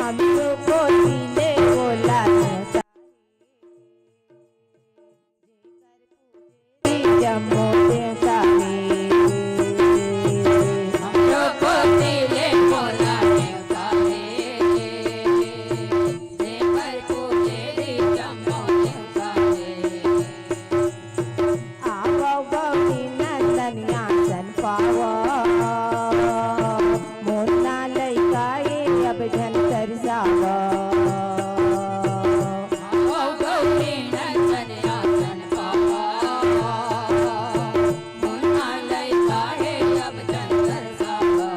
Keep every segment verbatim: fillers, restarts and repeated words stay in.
हम लोग को जीने बोला था। जम्मो देवता हे। हम लोग को दिले बोला देवता हे। देवर पूजे दी जम्मो देवता हे। आवो गौरी नंदन आसन पावो। मुन्ना लइका ए अब झन तरसावो। आवो गौरी नंदन आसन पावो। मुन्ना लइका हे अब झन तरसावो।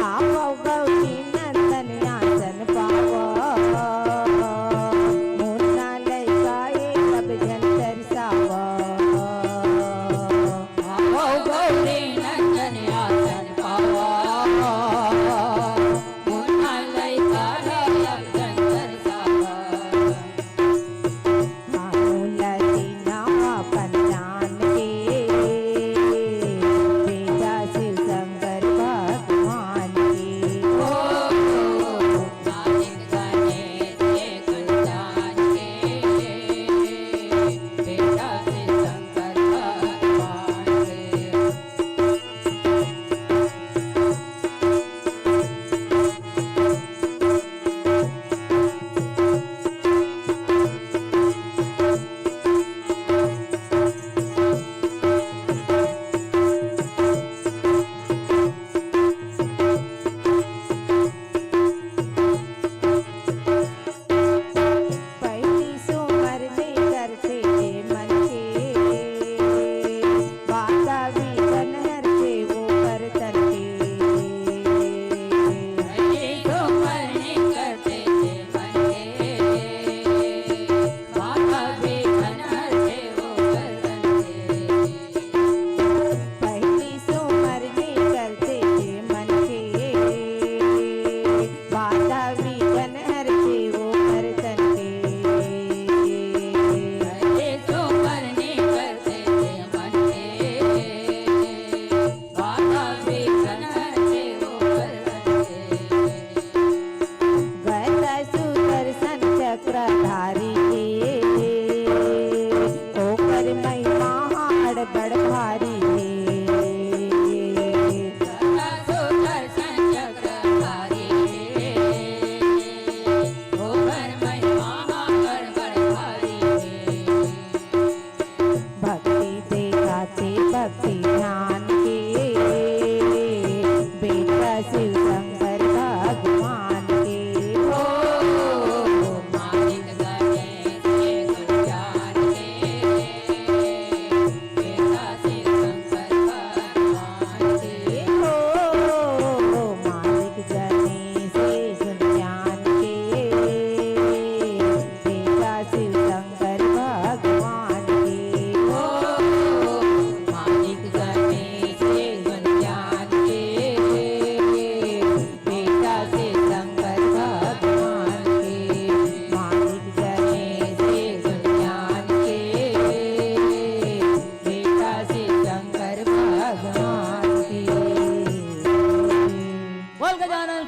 आवो गौरी नंदन आसन पावो। मुन्ना लइका ए अब झन तरसावो। आवो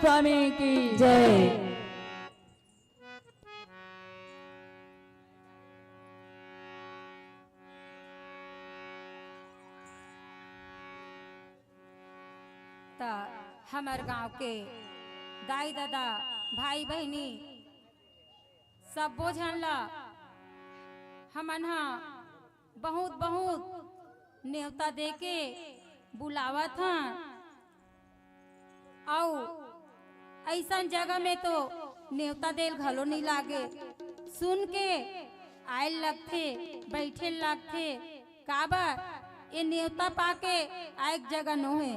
स्वामी की जय। त हमर गांव के दाई ददा, भाई बहिनी, सब्बो झन ला हमन ह बहुत बहुत नेवता देके बुलावत हन। अउ अइसन जगह में तो नेवता देल घलो नइ लागे, सुन के आयल लगथे, बैठे लगथे। काबर ए नेवता पाके आएक जगह नोहे।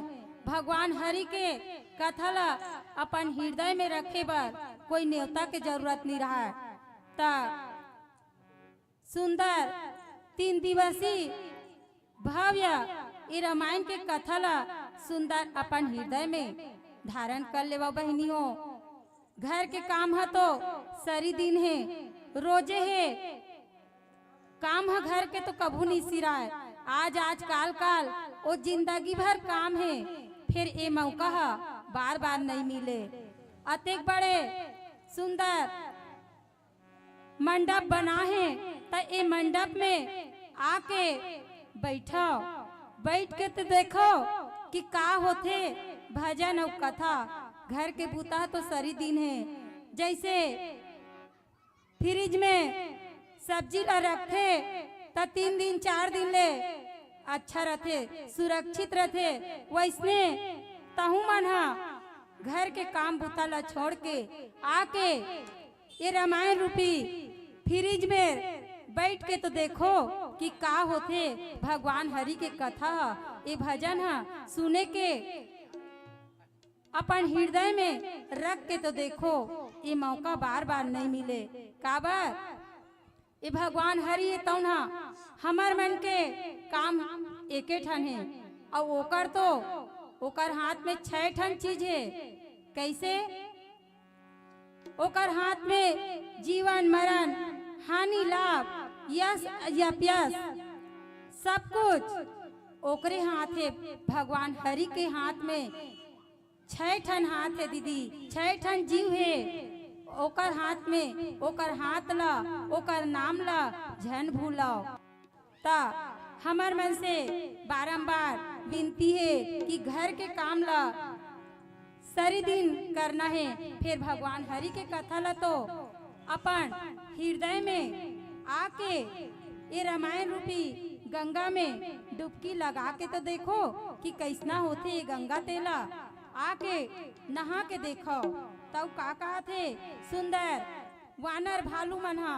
भगवान हरि के कथा ला अपन हृदय में रखे बर कोई नेवता के जरूरत नइ रहय। त सुंदर तीन दिवसीय भव्य ए रामायण के कथा ला सुंदर अपन हृदय में धारण कर लेवा बहिनी हो। घर के काम ह तो सरी दिन हे, रोजे हे, काम ह घर के तो कभू नइ सिराय। आज आज काल काल ओ जिंदगी भर काम हे, फेर ए मौका ह बार बार नइ मिले। अतेक बड़े सुंदर मंडप बना हे, त ए मंडप में आके बैठव, बैठ के तो देखव कि का होथे भजन अउ कथा। घर के बूता तो सरी दिन हे, जइसे फ्रिज में सब्जी ला रखथे, त तीन दिन, चार दिन ले अच्छा रथे, सुरक्षित रथे। वइसने तहूँ मन ह घर के काम बूता ला छोड़ के आके ए रामायण रूपी फ्रिज में बैठ के तो देखो कि का होथे भगवान हरि के कथा ह, ए भजन ह सुने के अपन हृदय में रख के तो देखो, ए मौका बार बार नइ मिले। काबर? ए भगवान हरि हे तौन ह, हमर मन के काम एके ठन हे, अउ ओकर तो, ओकर हाथ में छै ठन चीज हे। कइसे? ओकर हाथ में जीवन मरण, हानि लाभ, यश अपयश, सब कुछ ओकरे हाथ हे। भगवान हरि के हाथ में छै ठन हाथ हे दीदी, छै ठन जीव हे ओकर हाथ में। ओकर हाथ ला, ओकर नाम ला झन भूलव। त हमर मन से बारंबार विनती हे कि घर के काम ला सरी दिन करना हे, फेर भगवान हरि के कथा ला तो अपन हृदय में आके ए रामायण रूपी गंगा में डुबकी लगा के तो देखो कि कइसना होथे ए गंगा तेला। आके नहा के देखो। तउ का कहत हे सुंदर वानर भालू मन ह,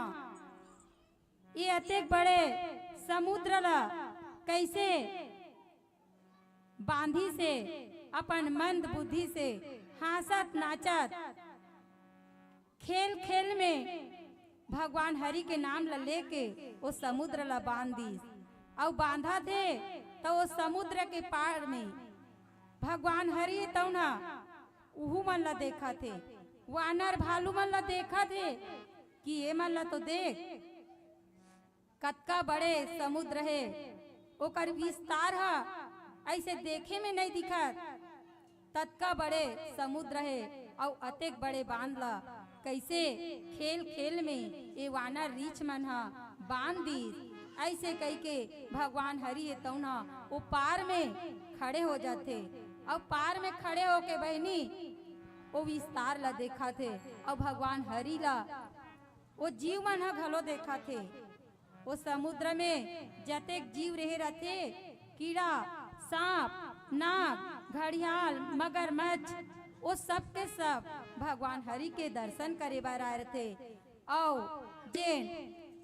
ये अतेक बड़े समुद्र ला कइसे बांधिस हे, अपन मंद बुद्धि से हाँसत नाचत खेल खेल में भगवान हरि के नाम ला लेके ओ समुद्र ला बांध दिस। अउ बांधत हे त ओ समुद्र के पार में भगवान हरि तौन ह उहू मन ला देखत हे, वानर भालू मन ला देखत हे कि ए मन ला तो देख, कतका बड़े समुद्र हे, ओकर विस्तार ह अइसे देखे में नइ दिखत, ततका बड़े समुद्र हे। अउ अतेक बड़े बांध ल कइसे खेल खेल में ए वानर रीछ मन ह बांध दीस। अइसे कहिके भगवान हरि हे तउन ह ओ पार में खड़े हो जाथे। अउ पार में खड़े होके बहिनी ओ विस्तार ल देखत हे, अउ भगवान हरि ल ओ जीव मन ह घलो देखत हे। ओ समुद्र में जतेक जीव रेहे रथे, कीड़ा, सांप, नाग, घड़ियाल, मगरमच्छ, ओ सब के सब भगवान हरि के दर्शन करे बर आए रथे। अउ जेन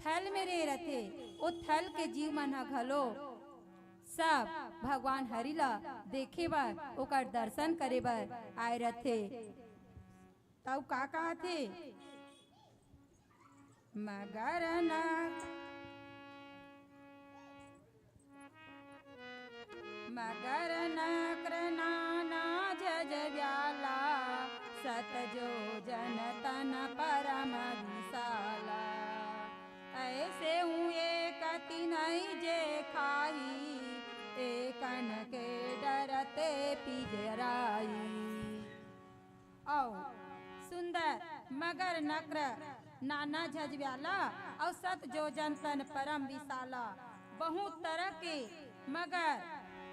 थल में रेहे रथे, ओ थल के जीव मन ह घलो सब भगवान हरि ला देखे बर, ओकर दर्शन करे बर आए रथे। तउ का कहत हे? मगर न, मगर नक्र नाना झझ व्याला, सत जो जन तन परम विशाला। अइसे हूँ एक तिनई जे खाही, एकन के डरते पिजराई। सुंदर मगर नक्र नाना झजव्याला, अउ सत जोजन तन परम विशाला। बहुत तरह के मगर,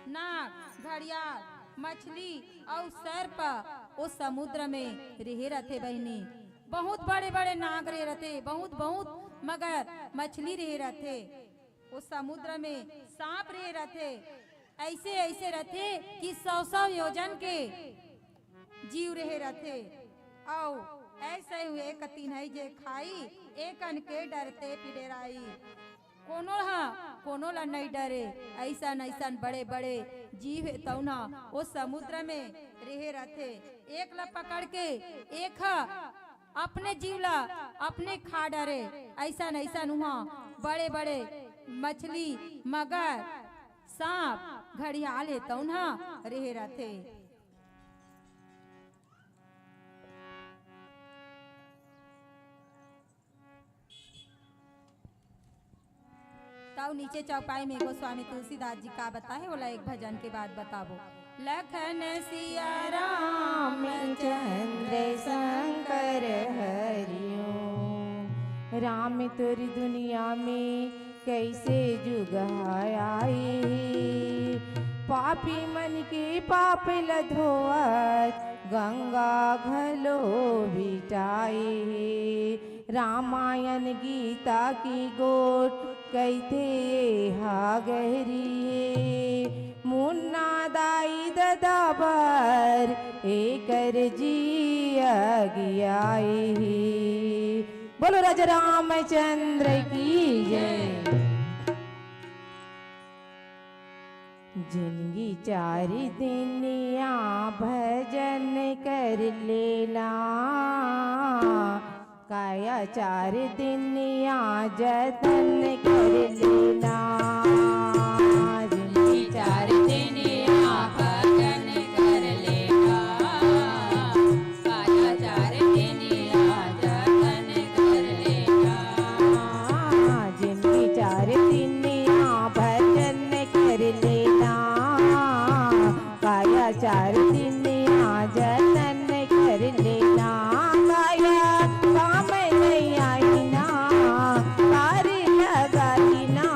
नाग, घड़ियाल, मछली अउ सर्प ओ समुद्र में रेहे रथे बहिनी। बहुत बड़े-बड़े नाग रेहे रथे, बहुत, बहुत मगर मछली रेहे रथे। ओ समुद्र में सांप रेहे रथे, अइसे, अइसे रथे कि सौ, सौ योजन के जीव रेहे रथे। अउ अइसे हुए कतिन है जे खाई, एकन के डरते पिडेराई। कोनो ह कोनो ला नइ डरे। अइसन, अइसन बड़े, बड़े जीव हे, तउन ह ओ समुद्र में रेहे रथे। एक ला पकड़ के एक ह अपने जीव ला अपने खा डरे। अइसन, अइसन उहाँ बड़े, बड़े मछली, मगर, सांप, घड़ियाल हे, तउन ह रेहे रथे। तउ नीचे चौपाई में गोस्वामी तुलसीदास जी का बताए, ओला एक भजन के बाद बताबो। लखन सिया रामचंद्र शंकर हरिओम। राम तोरी दुनिया में कइसे जुग आए, पापी मन के पाप ल धोवत गंगा घलो बिटाए। रामायण गीता की गोठ कहिथे एहा गहरी हे, मुन्ना दाई ददा बर एकर जी अगियाए हे। बोलो राजा रामचंद्र की जय। जिनगी चार दिन या भजन कर लेना, काया चार दिन या जतन कर लेना। जिनगी चार दिन या भजन कर लेना, काया चार दिन या जतन कर लेना। जिनगी चार दिन या भजन कर लेना, काया चार दिन या जतन कर लेना। काया काम नइ आई ना, कार लगाई ना,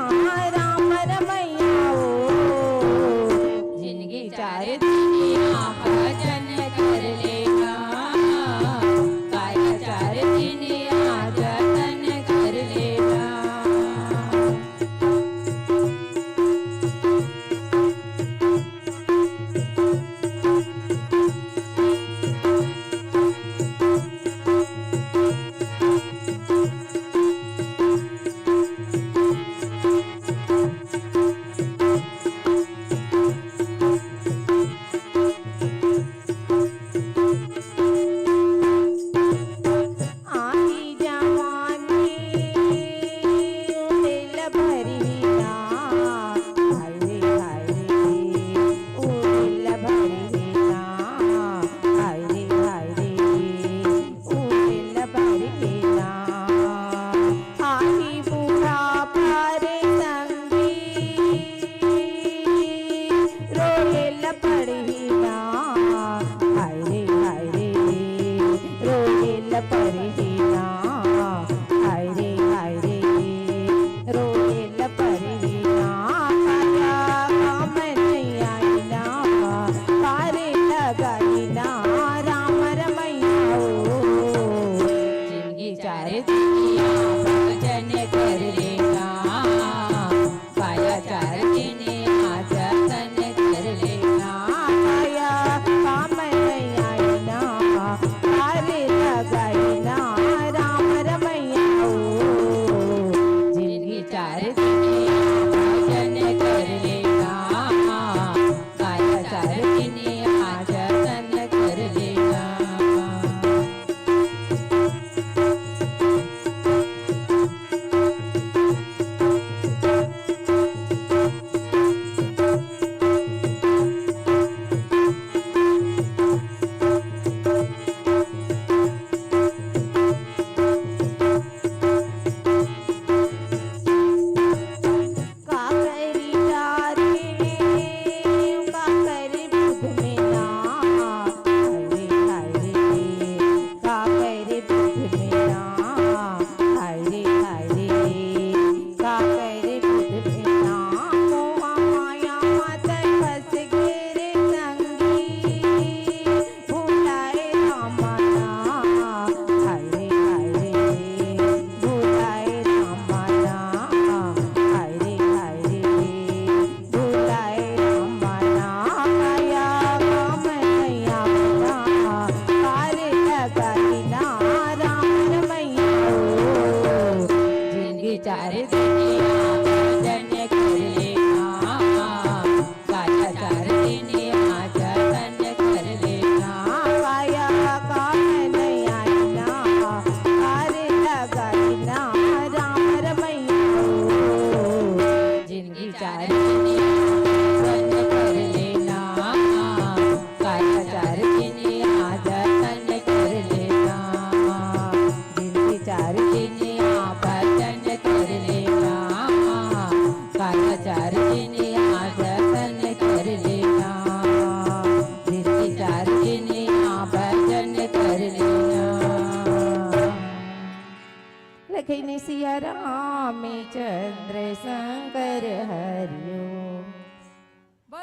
राम रमैया ओ। जिनगी चार दिन या भजन कर लेना, काया चार दिन या जतन कर लेना।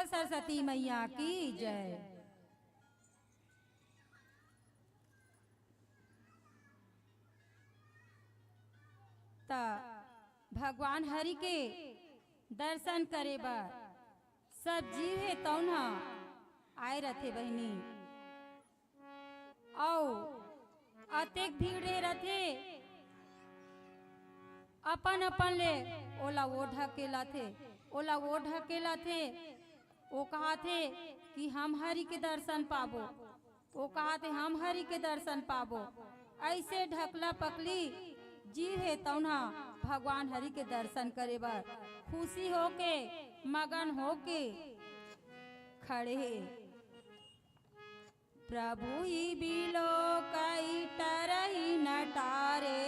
सरस्वती मैया की जय। त भगवान हरि के दर्शन करे बर सब जीव हे तौन ह आए रथे बहिनी। अउ अतेक भीड़ रे रथे, अपन अपन ले ओला ओ ढकेलाथे, ओला ओ ढकेलाथे। ओ कहाथे कि हम हरि के दर्शन पाबो, ओ कहाथे हम हरि के दर्शन पाबो। ऐसे ढकला पकली जीव हे तौन ह भगवान हरि के दर्शन करे बर खुशी होके, मगन होके खड़े हे। प्रभु ही बिलो कई टरही न टारे,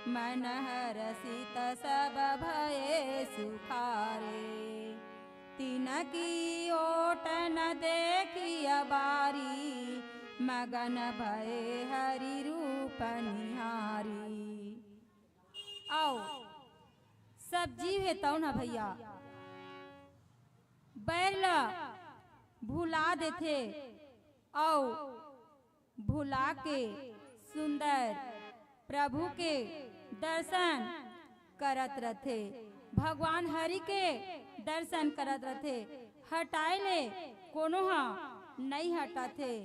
मन हरषित सब भये सुखारे। तिनकी ओट न देखिय बारी, मगन भये हरि रूप निहारी। अउ सब जीव हे तौन ह भैया, बैर ला भुला देथे अउ भुला के सुंदर प्रभु के दर्शन करत रथे, भगवान हरि के दर्शन करत रथे। हटाए ले कोनो ह नइ हटत हे।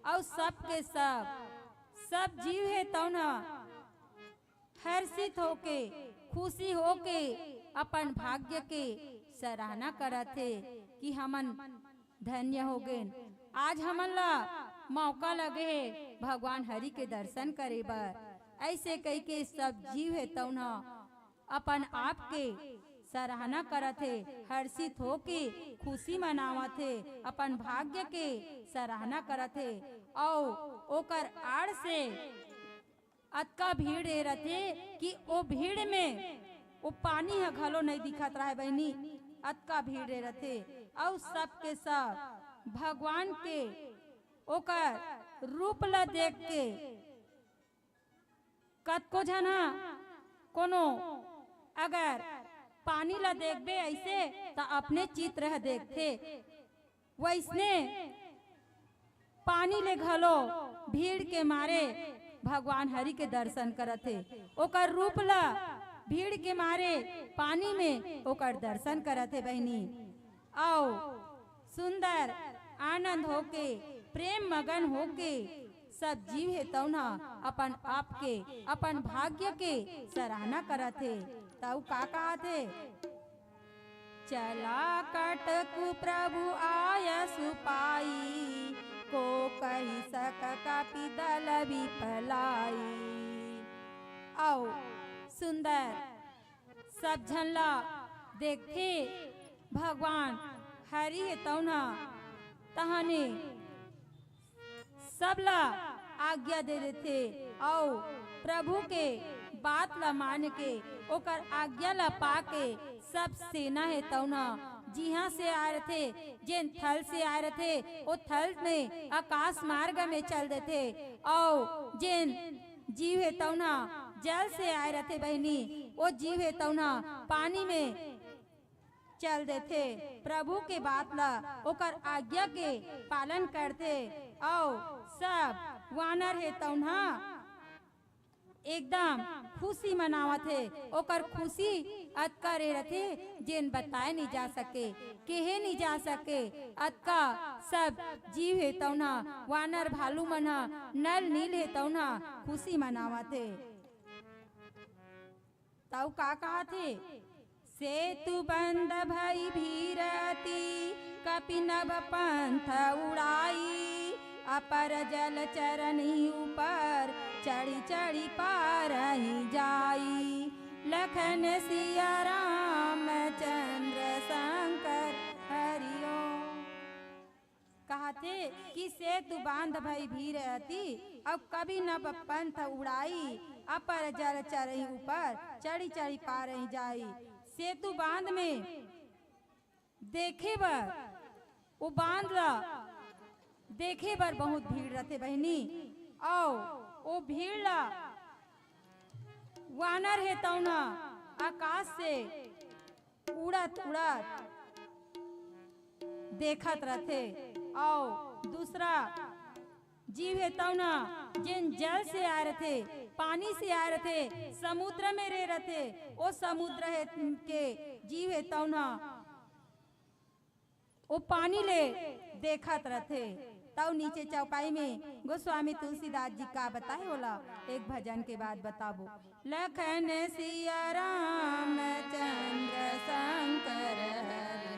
अउ सबके सब, सब जीव हे तौन ह हर्षित होके, खुशी होके अपन भाग्य के सराहना करत हे कि हमन धन्य हो गेन। आज हमन ला मौका लगे हे भगवान हरि के दर्शन करे बर। ऐसे कहिके सब जीव हे तौन ह अपन आप के सराहना करत हे, हर्षित होके खुशी मनावत हे, अपन भाग्य के सराहना करत हे। अउ ओकर आड़ से अतका भीड़ ए रथे कि ओ भीड़ में ओ पानी ह घलो नइ दिखत राहय बहिनी, अतका भीड़ ए रथे। अउ सबके सब भगवान के ओकर रूप ल देख के कतको झन ह कोनो अगर पानी ल देखबे अइसे त अपने चित्र ह देखथे। वइसने पानी ले घलो भीड़ के मारे भगवान हरि के दर्शन करत हे। ओकर रूप ल भीड़ के मारे पानी में ओकर दर्शन करत हे बहिनी। अउ सुंदर आनंद होके, प्रेम मगन होके सब जीव हे तौन ह अपन आप के, अपन भाग्य के सराहना करत हे। तउ का कहत हे? चला कटकु प्रभु आयसु पाई, को कहि सक कपि दल बिपलाई। अउ सुंदर सब झन ला देखथे भगवान हरि हे तौन ह, तहने सब ला आज्ञा दे देथे अउ प्रभु के बात ला मान के, ओकर आज्ञा ला पाके सब सेना हे तौन ह जिहां से आए रथे, जेन थल से आए रथे, ओ थल में आकाश मार्ग में चल देथे अउ जेन जीव हे तौन ह जल से आए रथे बहिनी, ओ जीव हे तौन ह पानी में चल देथे। प्रभु के बात ला, ओकर आज्ञा के पालन करथे अउ सब वानर हे तौन ह एकदम खुशी मनावत हे। ओकर खुशी अतका रे रथे जेन बताए नइ जा सके, केहे नइ जा सके। अतका सब जीव हे तौन ह, वानर भालू मन ह, नल नील हे तौन ह खुशी मनावत हे। तउ का कहत हे? सेतु बंद भई भीर अति, कपि नभ पंथ उड़ाई। अपर जल चरन ही ऊपर, चढ़ि चढ़ि पारहि जाई। लखन सिया राम चंद्र शंकर हरि ओम। कहत हे कि सेतु बांध भई भीर अति, अउ कपि नभ पंथ उड़ाई, अपर जल चरहि ऊपर, चढ़ि चढ़ि पारहि जाई। सेतु बांध में देखे बर, ओ बांध ला देखे बर बहुत भीड़ रथे बहिनी, अउ ओ भीड़ ला वानर हे तौन ह आकाश से उड़त उड़त देखत रथे। अउ दूसरा जीव हे तौन ह, जेन जल से आए रथे, पानी से आए रथे, समुद्र में रे रथे, ओ समुद्र हे के जीव हे तौन ह ओ पानी ले देखत रथे। तौ नीचे चौपाई में गोस्वामी तुलसीदास जी का बताए, ओला एक भजन के बाद बताबो। लखन सिया राम चंद्र शंकर हरि।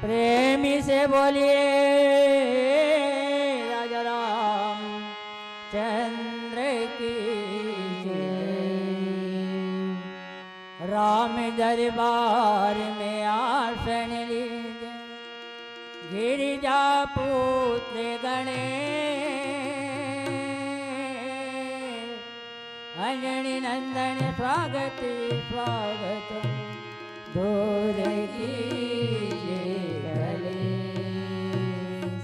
प्रेमी से बोलिए राजा राम चंद्र की जय। राम दरबार में आसन लीजे, गिरिजा पुत्र गणेश, अंजनी नंदन स्वागत स्वागत, दूर कीजे कलेश।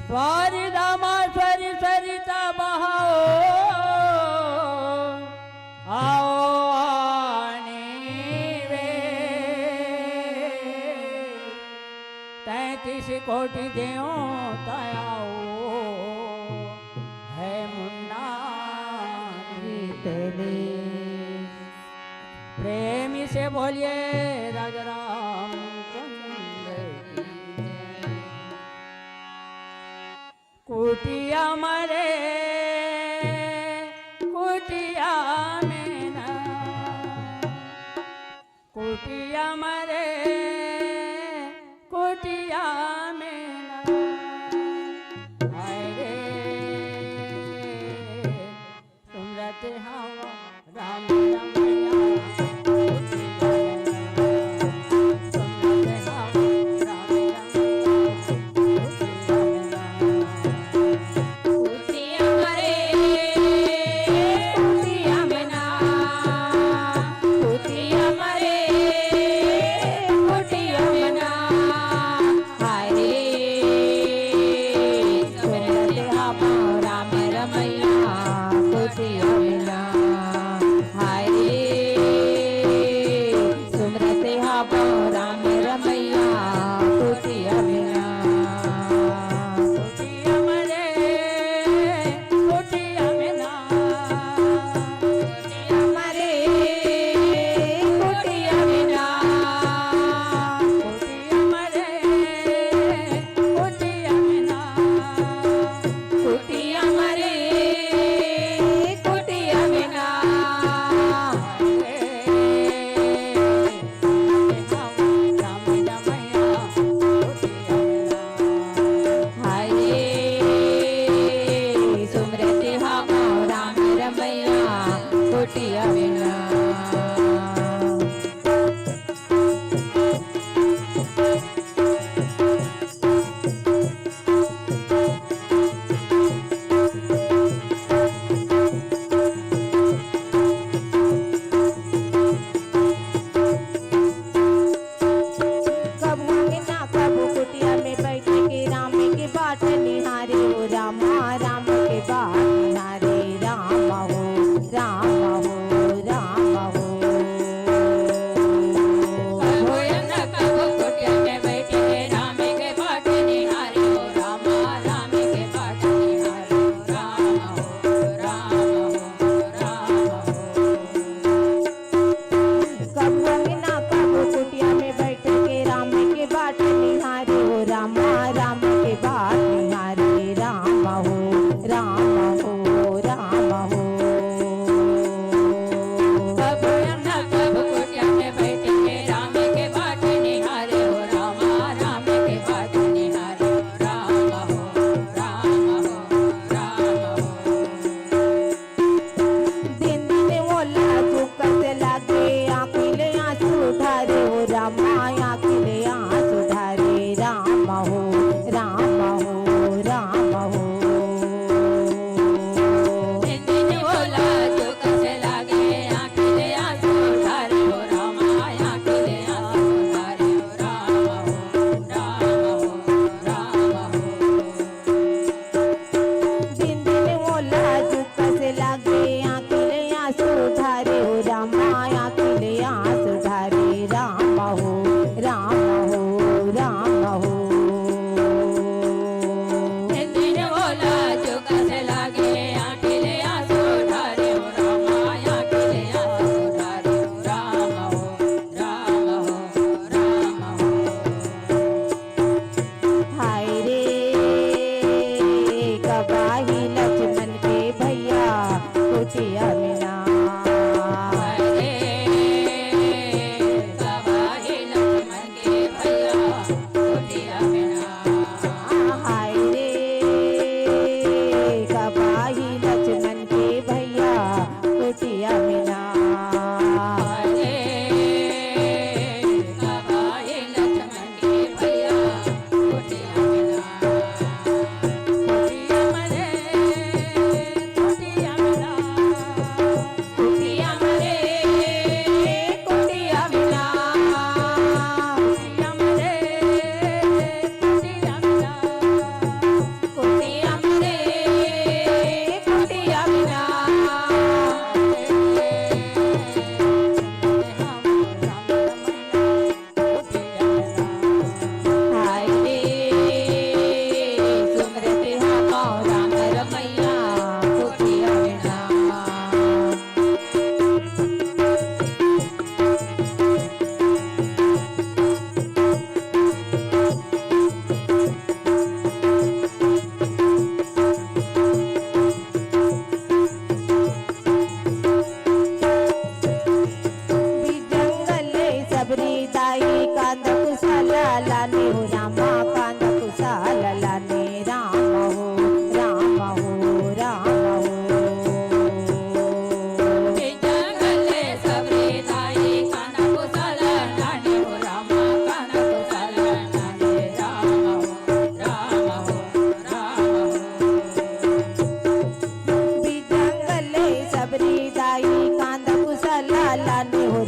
स्वारि दामा स्वरि सरिता बहाओ, आओ आनी वे। तैंतीस कोटि देवता आओ, है मुन्ना जी कलेश। प्रेमी से बोलिए राजा रामचंद्र की जय। कुटिया मरे, कुटिया में ना, कुटिया मरे, कुटिया में ना। हाय रे, सुमरत हवा राम रमैया, सुमरत हवा राम रमैया। कुटिया मरे, कुटिया में ना, कुटिया मरे,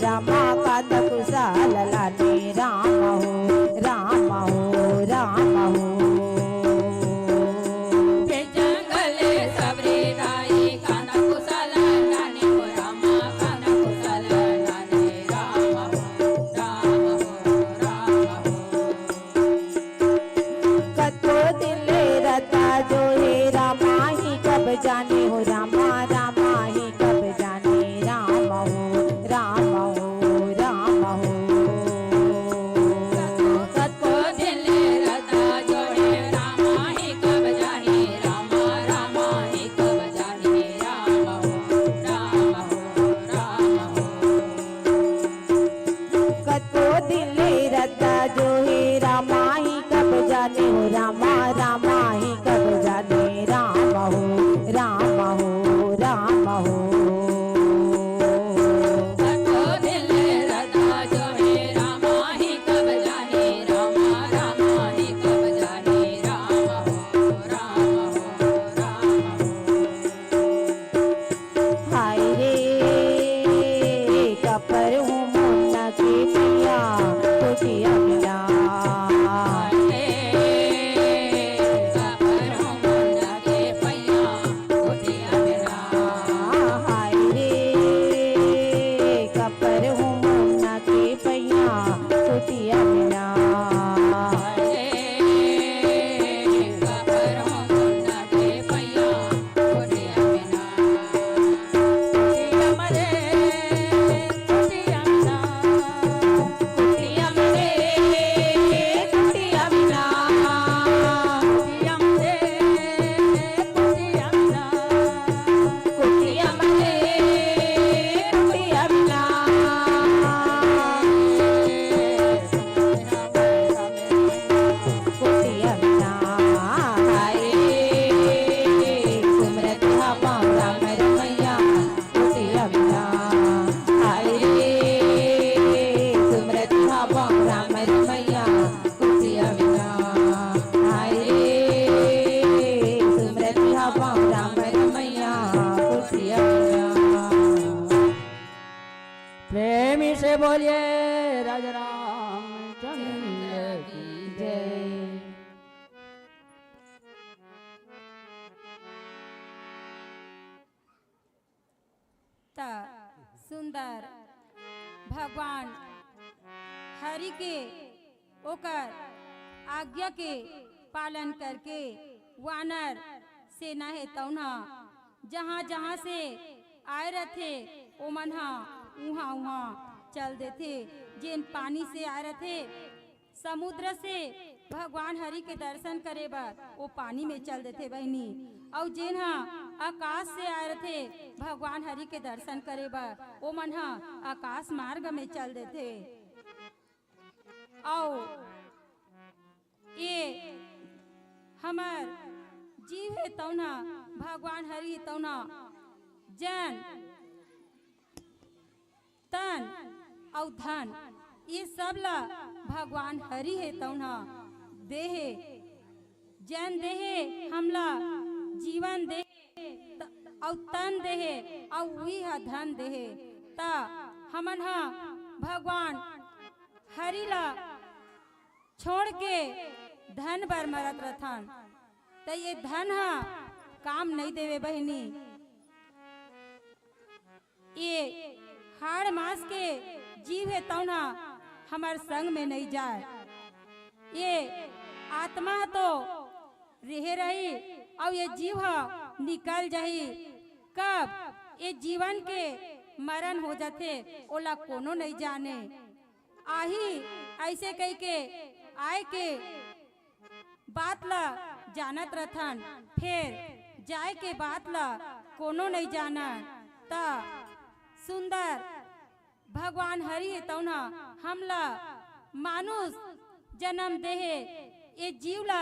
रामा कांद कुशल लाने, राम हो, राम हो, राम हो। जंगल सबरी दाई कांद कुशल लाने हो, रामा कांद कुशल लाने, राम हो, राम हो, राम हो। कतको दिन ले रता जो हे रामा ही कब जाने हो, रामा, रामा ही कब जाने, राम हो, राम हो, राम हो। कतको दिन ले रता जो हे रामा ही कब जाने, रामा, रामा ही कब जाने, राम हो, राम हो, राम हो। कतको दिन ले रता जो हे रामा ही कब जाने हो, रामा, रामा ही कब जाने, राम हो, राम हो, राम हो। कतको दिन ले रता जो हे रामा ही कब जाने, रामा, रामा ही कब जाने, राम हो, राम हो, राम हो। हाय रे, कपर हूँ मुन्ना के पैया, कुटिया बिना। हाय रे, कपर हूँ मुन्ना के पैया, कुटिया बिना। हाय रे, कपर हूँ मुन्ना के पैया, कुटिया बिना। हाय रे, कपर हूँ मुन्ना के पैया, कुटिया बिना, हाय रे, सुमरत हा पाँव राम रमैया, कुटिया बिना, हाय रे, सुमरत हा पाँव राम रमैया, कुटिया बिना, हाय रे, सुमरत हा पाँव राम रमैया, कुटिया बिना। प्रेम से बोलिए राजा रामचंद्र की जय। त सुंदर भगवान हरि के ओकर आज्ञा के पालन करके वानर सेना हे तउन ह जहाँ जहाँ से आए रथे ओमन ह उहाँ उहाँ चल देथे। जेन पानी से आए रथे समुद्र से भगवान हरि के दर्शन करे बर ओ पानी में चल देथे बहिनी। अउ जेन ह आकाश से आए रथे भगवान हरि के दर्शन करे बर ओमन ह आकाश मार्ग में चल देथे। अउ ये हमर जीव हे तउन ह भगवान हरि हे तउन ह जन तन अउ धन ये सब ला भगवान हरि हे तउन ह देहे। जन देहे हमला जीवन देहे त-, अउ तन देहे अउ उही ह धन देहे। त हमन ह भगवान हरि ला छोड़ के धन बर मरत रथन, त ये धन ह काम नइ देवे बहिनी। ये हाड़ मांस के जीव हे तउन ह हमर संग में नइ जाय। ये आत्मा ह तो रेहे रही अउ ये जीव ह निकल जाही। कब ये जीवन के मरण हो जाथे ओला कोनो नइ जाने। आही अइसे कहिके आए के बात ल जानत रथन, फेर जाए के बात ल कोनो नइ जानन। त सुंदर भगवान हरि हे तउन ह हमला मानुष जनम देहे, ए जीव ल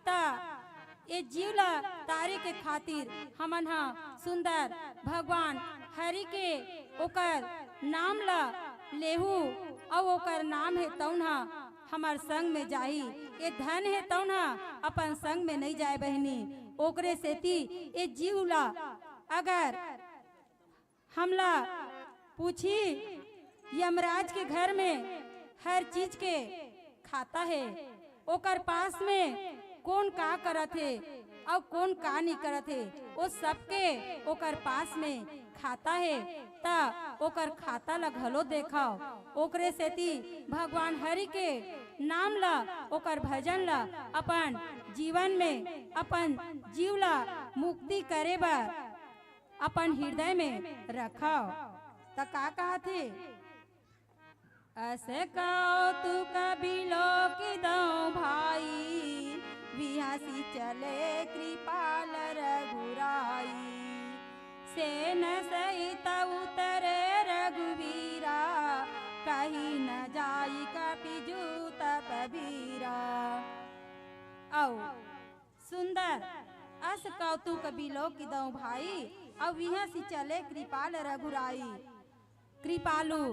त ए जीव ल तारे के खातिर हमन ह सुंदर भगवान हरि के ओकर नाम ल लेहू अउ ओकर नाम हे तउन ह हमर संग में जाही। ए धन हे तउन ह अपन संग में नइ जाय बहिनी। ओकरे सेती ए जीव ल अगर हमला पूछी यमराज के घर में हर चीज के खाता हे, ओकर पास में कोन का करत हे अउ कोन का नइ करत हे, ओ सबके ओकर पास में खाता हे, त ओकर खाता ल घलो देखव। ओकरे सेती भगवान हरि के नाम ल, ओकर भजन ल अपन जीवन में, अपन जीव ल मुक्ति करे बर अपन हृदय में रखव। त का कहत हे? अस कौतुक बिलोकि दौं भाई, बिहँसि चले कृपाल रघुराई। सेन सहित उतरे रघुवीरा, कहि न जाइ कपि जूत पबीरा। अउ सुंदर अस कौतुक बिलोकि दौं भाई, अउ बिहँसि चले कृपाल रघुराई। कृपालु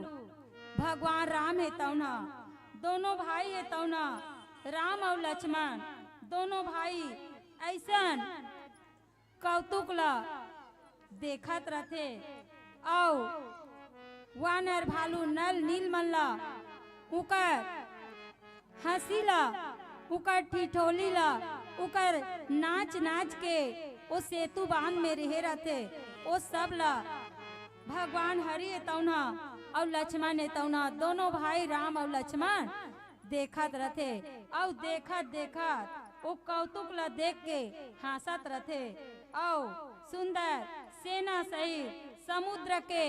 भगवान राम हे तौन ह, दोनों भाई हे तौन ह, राम अउ लक्ष्मण दोनों भाई अइसन कौतुक ल देखत रथे अउ वानर भालू नल नील मन ल उकर हँसी ल, उकर ठिठोली ल, उकर नाच नाच के ओ सेतु बांध में रेहे रथे, ओ सब ल भगवान हरि ए तौन ह अउ लक्ष्मण ए तौन ह, दोनों भाई राम अउ लक्ष्मण देखत रथे अउ देखत देखत ओ कौतुक ल देख के हाँसत रथे अउ सुंदर सेना सहित समुद्र के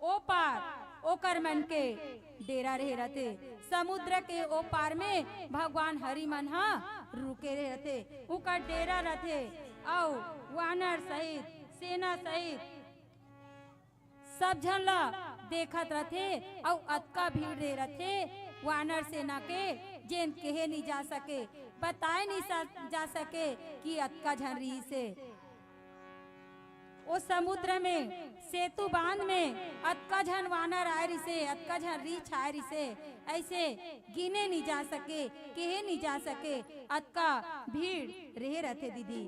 ओ पार ओकर मन के डेरा रहे रथे। समुद्र के ओ पार में भगवान हरि मन ह रुके रहे रथे, उकर डेरा रथे अउ वानर सहित, सेना सहित सब झन ला देखत रथे अउ अतका भीड़ रहे रथे वानर सेना के, जेन केहे नी जा सके, बताए नी सा-, जा सके कि अतका झन रिहिस हे। ओ समुद्र में, सेतु बांध में अतका झन वानर आए रिसे, अतका झन रीछ आए रिसे, ऐसे गिने नी जा सके, केहे नी जा सके, अतका भीड़ रहे रथे दीदी।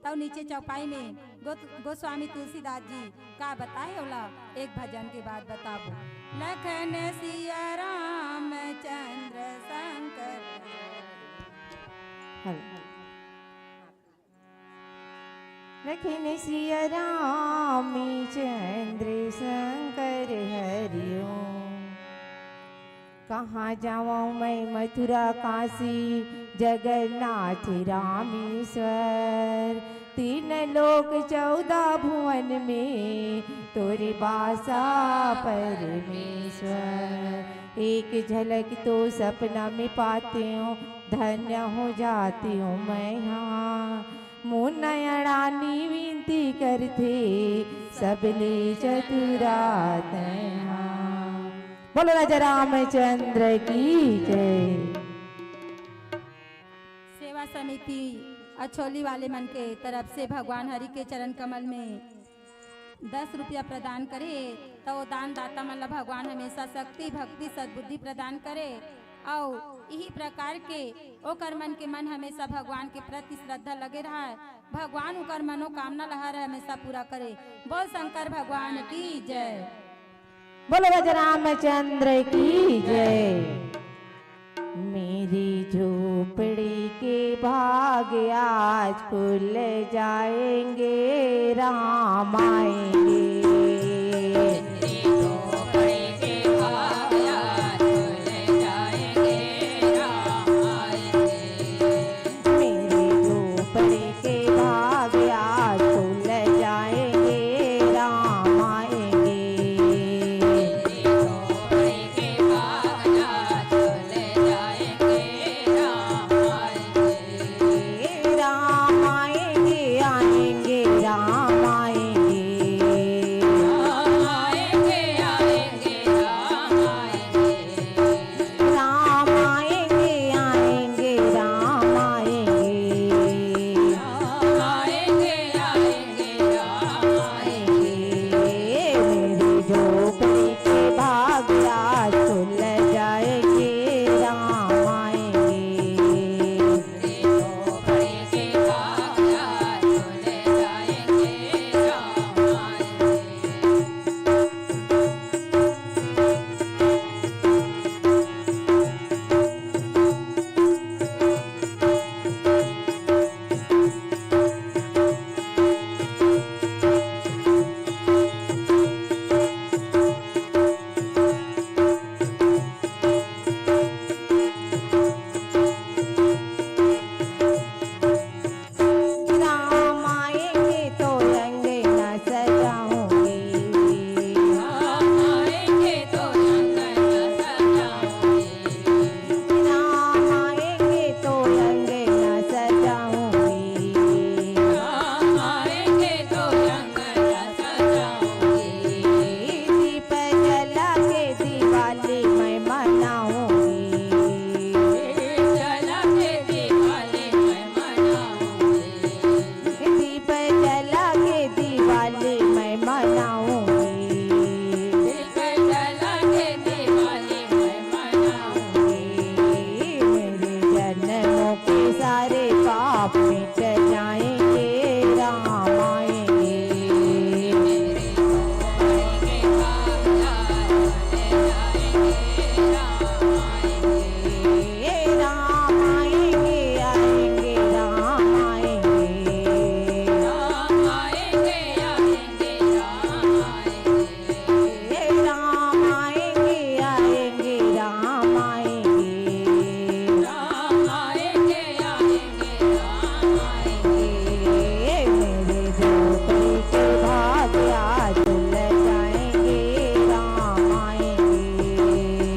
तब नीचे चौपाई में गो-, गोस्वामी तुलसीदास जी का बताए, ओला एक भजन के बाद बताबो। लखन सिया रामचंद्र शंकर। हेलो। लखन सिया राम चंद्र शंकर हरिओम। कहाँ जावं मैं मथुरा काशी जगन्नाथ रामेश्वर। तीन लोक चौदह भुवन में तोरे बासा परमेश्वर। एक झलक तो सपना में पाती हूँ, धन्य हो जाती हूँ मैं हाँ। मोर नयनानी विनती करथे, सबले चतुरा तैं हा। बोलो राजा रामचंद्र की जय। सेवा समिति अछोली वाले मन के तरफ से भगवान हरि के चरण कमल में दस रुपया प्रदान करे, त ओ दान दाता मन ला भगवान हमेशा शक्ति, भक्ति, सद्बुद्धि प्रदान करे, अउ इही प्रकार के ओकर मन के मन हमेशा भगवान के प्रति श्रद्धा लगे रहय, भगवान ओकर मनोकामना ला हर हमेशा पूरा करे। बोल शंकर भगवान की जय। बोलो राजा रामचंद्र की जय। मेरी झोपड़ी के भाग आज खुल जाएंगे, राम आएंगे। मेरी झोपड़ी के भाग आज खुल जाएंगे, राम आएंगे। राम आएंगे, आएंगे, राम आएंगे। राम आएंगे, आएंगे, राम आएंगे। राम आएंगे, आएंगे, राम आएंगे। मेरे झोपड़ी के भाग आज खुल जाएंगे, राम आएंगे।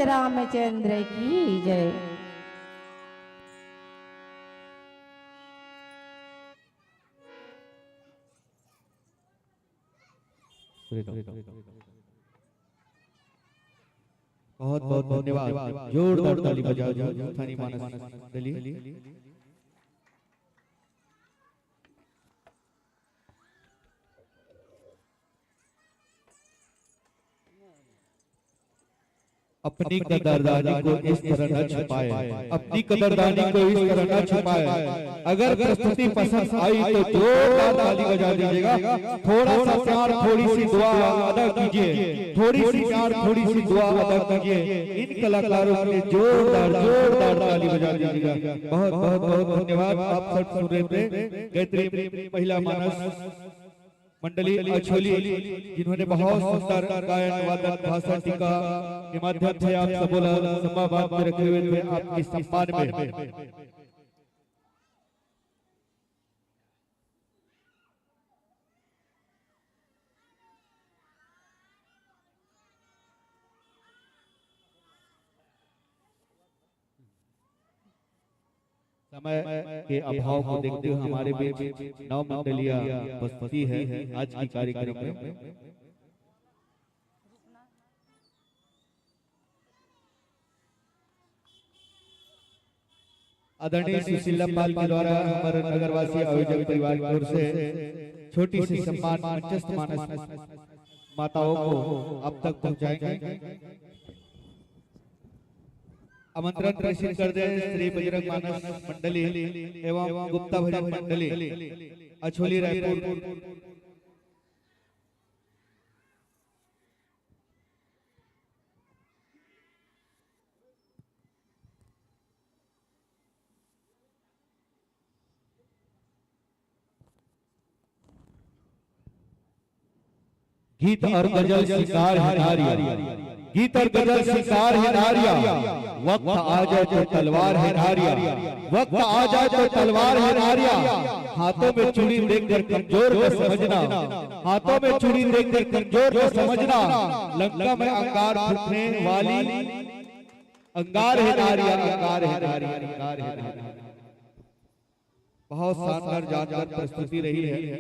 रामचंद्र की जय। बहुत बहुत धन्यवाद, जोरदार ताली बजाओ जी, स्थानीय मानस मंडली। अपनी कदरदानी को इस तरह न छुपाए, अपनी कदरदानी को इस तरह न छुपाए। अगर प्रस्तुति पसंद आई तो जोरदार ताली बजा दीजिएगा। थोड़ा सा प्यार, थोड़ी सी दुआ अदा कीजिए, थोड़ी सी प्यार, थोड़ी सी दुआ अदा कीजिए। इन कलाकारों के लिए जोरदार, जोरदार ताली बजा दीजिएगा। बहुत बहुत बहुत धन्यवाद। आप सब सुन रहे थे गायत्री महिला मानस मंडली अछोली, जिन्होंने बहुत सुंदर गायन, वादन, भाषण, टीका के माध्यम से आप सबों ला सभा बांध के रखे हुए थे आपके सम्मान में। समय के अभाव को देखते हुए हमारे बीच नौ मंडलियां उपस्थिति है आज की कार्यक्रम में। आदरणीय सुशीला पाल के द्वारा हमारे नगरवासी आयोजक परिवार की ओर से छोटी सी सम्मान मंचस्थ मानस माताओं को आप तक पहुंचाएंगे। आमंत्रण प्रेषित कर दे श्री बजरंग मानस मंडली एवं गुप्ता भजन मंडली, अछोली, रायपुर। गीत और गजल सिंगार है नारिया, गीत और गजल सिंगार है नारिया। वक्त आ जाए तो तलवार है नारिया, वक्त आ जाए तो तलवार है नारिया। हाथों में चूड़ी देखकर कमजोर न समझना, हाथों में चूड़ी देखकर कमजोर न समझना। लंका में अंगार फूटने वाली अंगार है नारिया, अंगार है नारिया, अंगार है नारिया। बहुत शानदार, जानदार प्रस्तुति रही है।